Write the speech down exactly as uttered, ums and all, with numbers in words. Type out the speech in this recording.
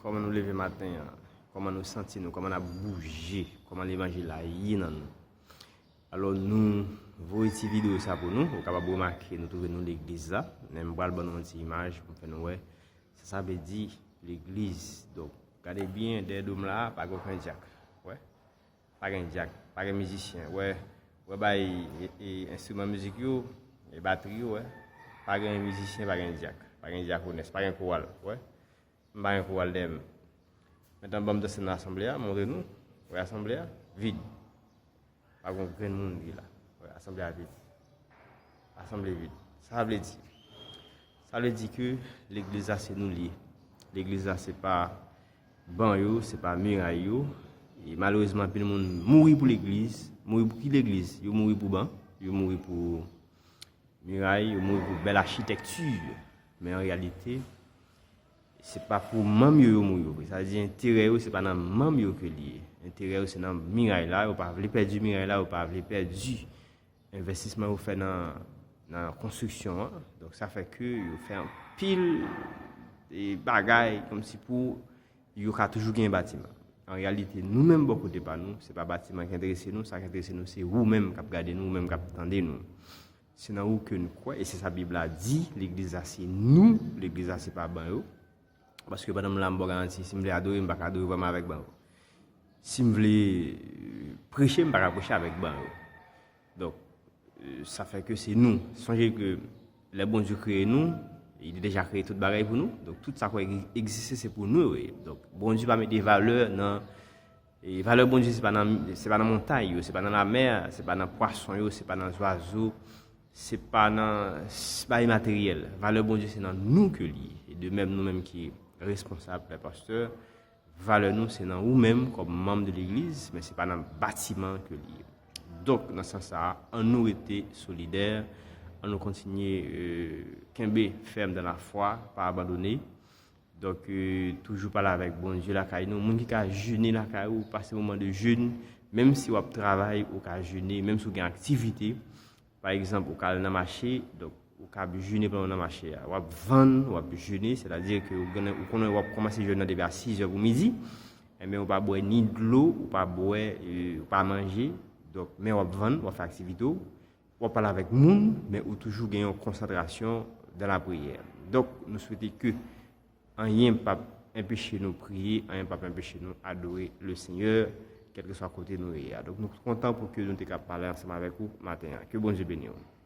Kòman nou leve maten an? Kòman nou santi nou? Kòman n ap bouje? Kòman levanjil la ye nan nou? Alò, nou voye ti videyo sa pou nou. Ou kapab remake nou twouve nou legliz la. Men m pral ban nou yon ti imaj pou fè nou wè sa sa vle di legliz. Donk, gade byen, dèyè do m la, pa gen okenn dyak. Wè? Pa gen dyak, pa gen mizisyen. Wè, wè bay e, e, enstriman mizik yo, e batri yo, wè. Pa gen mizisyen, pa gen dyak, pa gen dyakonès, pa gen koral, wè. M pa gen koral dèyè m. Mentnan ban m danse nan asanble a, montre nou. Wè asanble a, vid. Pa gen grenn moun ki la. Wè, asanble a vid. Asanble vid. Sa vle di? Sa vle di ke legliz la se nou li ye. Legliz la se pa ban yo, se pa miray yo. E malerezman, anpil moun mouri pou legliz. Mouri pou ki legliz? Yo mouri pou ban, yo mouri pou miray, yo mouri pou bèl achitekti. Men an reyalite, se pa pou manm yo yo mouri yo vre. Sa vle di enterè yo, se pa nan manm yo ke li ye. Enterè yo, se nan miray la. Yo pa vle pèdi miray la, yo pa vle pèdi envestisman yo fè nan, nan konstriksyon an. Donk, sa fè ke yo fè anpil e bagay kòmsi pou yo ka toujou gen batiman. An reyalite, nou menm bò kote pa nou, se pa batiman ki enterese nou, sa ki enterese nou, se ou menm k ap gade nou, ou menm k ap tande nou. Se nan ou ke n kwè, e se sa Bib la di, legliz la se nou, legliz la se pa ban yo. Paske pandan m la, m ba w garanti, si m vle adore, m pa ka adore vrèman avèk ban yo. Si m vle, euh, preche, m pa ka preche avèk ban yo. Donk, euh, sa fè ke se nou. Sonje ke lè Bondye kreye nou, li te deja kreye tout bagay pou nou. Donk, tout sa k wè ki egziste, se pou nou yo ye. Donk, Bondye pa mete valè nan, e valè Bondye, se pa nan, se pa nan montay yo, se pa nan lamè, se pa nan pwason yo, se pa nan zwazo, se pa nan s-, bagay materyèl. Valè Bondye, se nan nou ke li ye. E de menm, nou menm ki responsab, lè pastè, valè nou, se nan ou menm kòm manm de legliz, men se pa nan batiman ke li ye. Donk, nan sans sa a, ann nou rete solidè, ann nou kontinye, euh, kenbe fèm dan lafwa, pa abandone. Donk, euh, toujou pale avèk Bondye lakay nou. Moun ki ka jene lakay ou, pase moman de jèn, menm si w ap travay, ou ka jene, menm si w gen aktivite, pa egzanp, ou ka al nan mache, donk, ou ka ap jene pandan w nan mache a. W ap vann, w ap jene, sètadi ke ou gen, ou konnen w ap kòmanse jèn nan depi a sizè pou midi, enben, ou pa bwè ni dlo, ou pa bwè, e, ou pa manje, donk, men w ap vann, w ap fè aktivite w, w ap pale avèk moun, men ou toujou gen yon konsantrasyon dan lapriyè. Donk, nou swete ke anyen p ap enpeche nou priye, anyen p ap enpeche nou adore le Senyè, kèlkeswa kote nou ye a. Donk, nou kontan pou ke nou te ka pale ansanm avèk ou maten an. Ke Bondye beni w.